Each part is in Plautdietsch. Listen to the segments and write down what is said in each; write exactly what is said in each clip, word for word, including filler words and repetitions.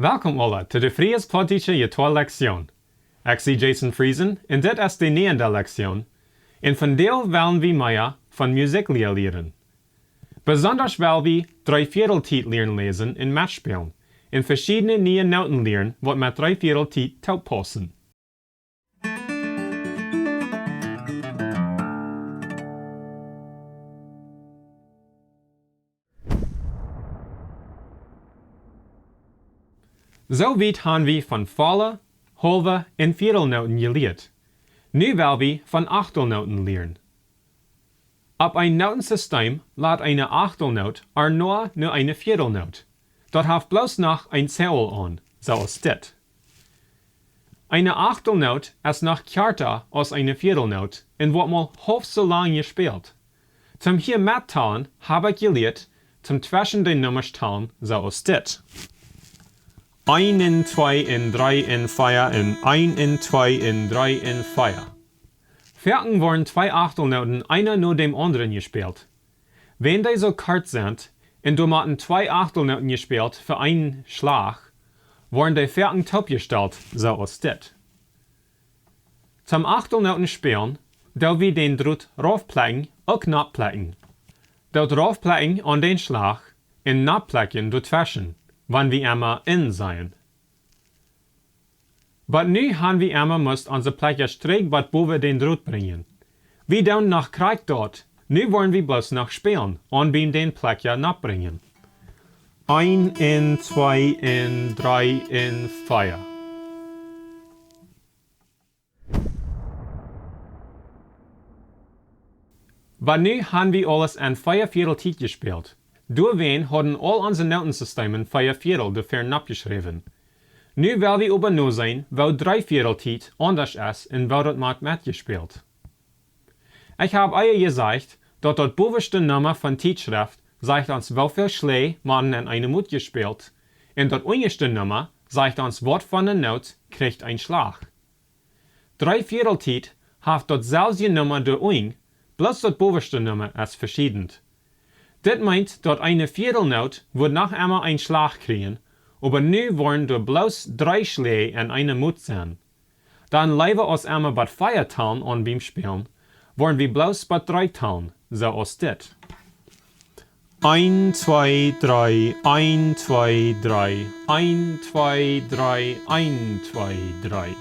Welkom aula to de Fries Plautdietsche Jittoa Lektion. Ekj sie Jason Friesen un dit es de näajende Lektion. Un vondoag wellen wie mea von Musiklia lieren. Besondasch well wie Dreeviedeltiet lieren läsen un metspälen, un veschiedne niee Noten lieren, waut met Dreeviedeltiet toopaussen. Soo wiet han wie von volle, haulwe un Viedelnoten jelieet. Nu well wie von Achtelnoten lieren. Opp een Notensystem lat eene Achtelnot ea no, no eene Viedelnot. Daut haft bloos noch een Zoll aun, soo aus dit. Eene Achtelnot es noch kjarta aus eene Viedelnot un woat mau haulf soo lang jespält. Toom hia mettalen hab ekj jelieet, toom tweschen de Nummasch talen, soo aus dit. Een un twee un dree un vea un een un twee un dree un vea. Foaken woaren twee Achtelnoten eena no däm aundren jespält. Wan dee soo kort sent un doa motten twee Achtelnoten jespält fa een Schlach, woaren dee foaken toopjestalt, soo aus dit. Toom Achtelnoten spälen, doo wie dän Drot raufplekjen uk noppplekjen. Daut raufplekjen aun dän Schlach un noppplekjen doatweschen, wan wie emma en sent. Oba nu han wie emma musst onse Plekja strakj waut bowen dän Drot brinjen. Wie doonen noch krakjt daut. Nu woaren wie bloos noch spälen, aun biem dän Plekja noppbrinjen. Een un twee un dree un vea. Oba nu han wie aules en Veaviedeltiet jespält. Doawäajen hauden aul onse Notensystemen Veaviedeltiet doafäa noppjeschräwen. Nu well wie oba noseenen, woo Dreeviedeltiet aundasch es un woo daut mott metjespält. Ekj hab ea jesajcht, daut daut bowaschte Numma von Tietschreft sajcht ons, woo väl Schläaj motten en eene Mot jespält, un daut unjaschte Numma sajcht ons, waut fa eene Not kjricht een Schlach. Dreeviedeltiet haft daut selwje Numma doa unjen, bloos daut bowaschte Numma es veschieden. Dit meent, daut eene Viedelnot wudd noch emma een Schlach kjrieen, oba nu woaren doa bloos dree Schläaj en eene Mot sennen. Dan leewa aus emma bat vea talen aun biem Spälen, woaren wie bloos bat dree talen, soo aus dit. Een, twee, dree, een, twee, dree, een, twee, dree, een, twee, dree.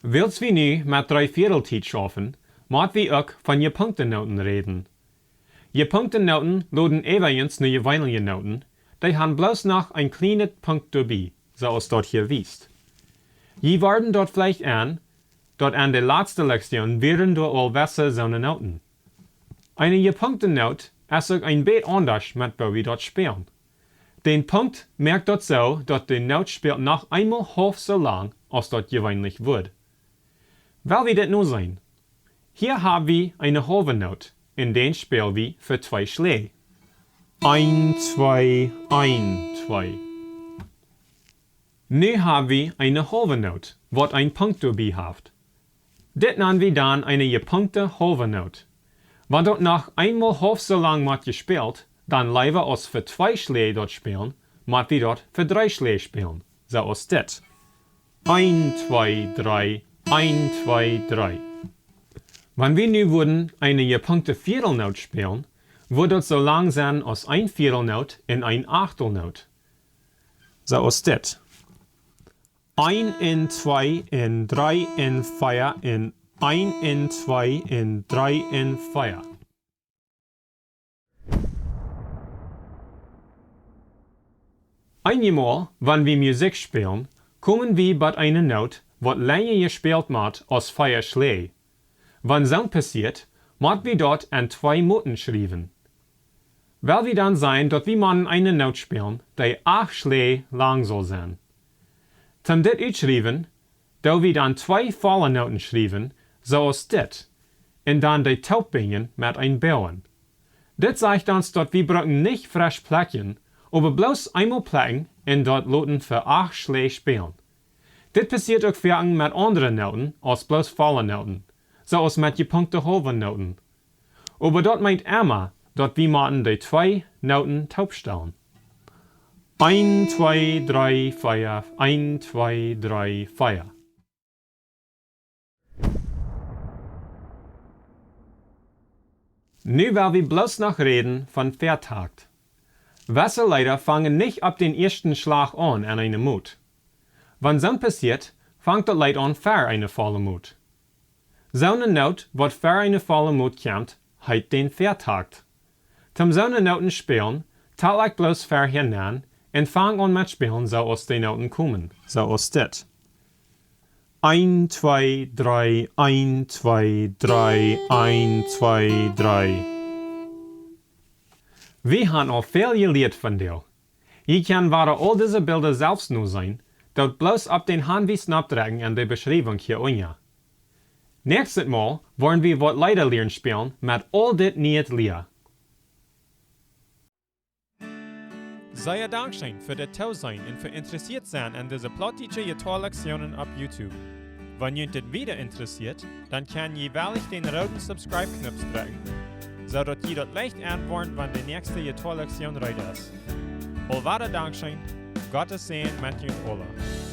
Wiels wie nu met Dreeviedeltiet schaufen, mott wie uk von jepunkte Noten räden. Jepunkte Noten luden äwajens no jeweenelje Noten, dee han bloos noch een kjlienet Punkt doabie, soo aus daut hia wiest. Jie worden daut veleicht en, daut en de latste Lektion wieren doa aul wesse soone Noten. Eene jepunkte Not es uk een bät aundasch met woo wie daut spälen. Dän Punkt moakt daut soo, daut de Not spält noch eemol haulf soo lang aus daut jeweenlich wudd. Well wie dit nu seenen? Hia hab wie eene haulwe Not, un dän späl wie fa twee Schläaj. Een, twee, een, twee. Nu hab wie eene haulwe Not, waut een Punkt doabie haft. Dit nan wie dan eene jepunkte haulwe Not. Wan daut noch eemol haulf soo lang mott jespält, dan leewa aus fa twee Schläaj daut spälen, mott wie daut fa dree Schläaj spälen, soo aus dit. Een, twee, dree, een, twee, dree. Wan wie nu wudden eene jepunkte Viedelnot spälen, wudd daut soo lang sennen aus een Viedelnot un een Achtelnot. Soo aus dit. Een un twee un dree un vea un een un twee un dree un vea. Eenjemol, wan wie Musikj spälen, komen wie bie eene Not, waut lenja jespält mott aus vea Schläaj. Wan soo passieet, mott wie daut en twee Moten schriewen. Well wie dan seenen, daut wie motten eene Not spälen, dee acht Schläaj lang saul sennen. Toom dit utschriewen, doo wie dan twee volle Noten schriewen, soo aus dit, un dan dee toopbinjen met een Boagen. Dit sajcht ons, daut wie bruken nich fresch plekjen, oba bloos eemol plekjen un daut loten fa acht Schläaj spälen. Dit passieet uk foaken met aundre Noten aus bloos volle Noten, soo aus met jepunkte haulwe Noten. Oba daut meent emma, daut wie motten de twee Noten toopstalen. Een, twee, dree, vea, een, twee, dree, vea. Nu well wie bloos noch räden von Veatakt. Wesse Leeda fangen nich opp dän ieeschten Schlach aun en eene Mot. Wan soont passieet, fangt daut Leet aun ver eene volle Mot. Soone Not, waut ver eene volle Mot kjemt, heet dän Veatakt. Toom soone Noten spälen, tal ekj bloos ver hia nenn un fang aun met spälen, soo aus de Noten komen. Soo aus dit. Een, twee, dree, een, twee, dree, een, twee, dree. Wie han aul väl jelieet vondoag. Jie kjennen wada aul dise Bilda selfst noseenen, doot bloos opp dän Hanwies noppdrekjen en de Beschriewunk hia unja. Näakjstet Mol woaren wie waut Leeda lieren spälen met aul dit niee Lia. Sea dankscheen fa daut Tooseenen un fa interessieet sennen aun dise plautdietsche Jittoa-Lektionen opp YouTube. Wan junt dit wieda interessieet, dan kjenn jie veleicht dän rooden Subscribe-Knoop drekjen, soo daut jie daut leicht enwoaren, wan de näakjste Jittoa-Lektion reed es. Aulwada dankscheen, Gott sien Säajen met junt aula.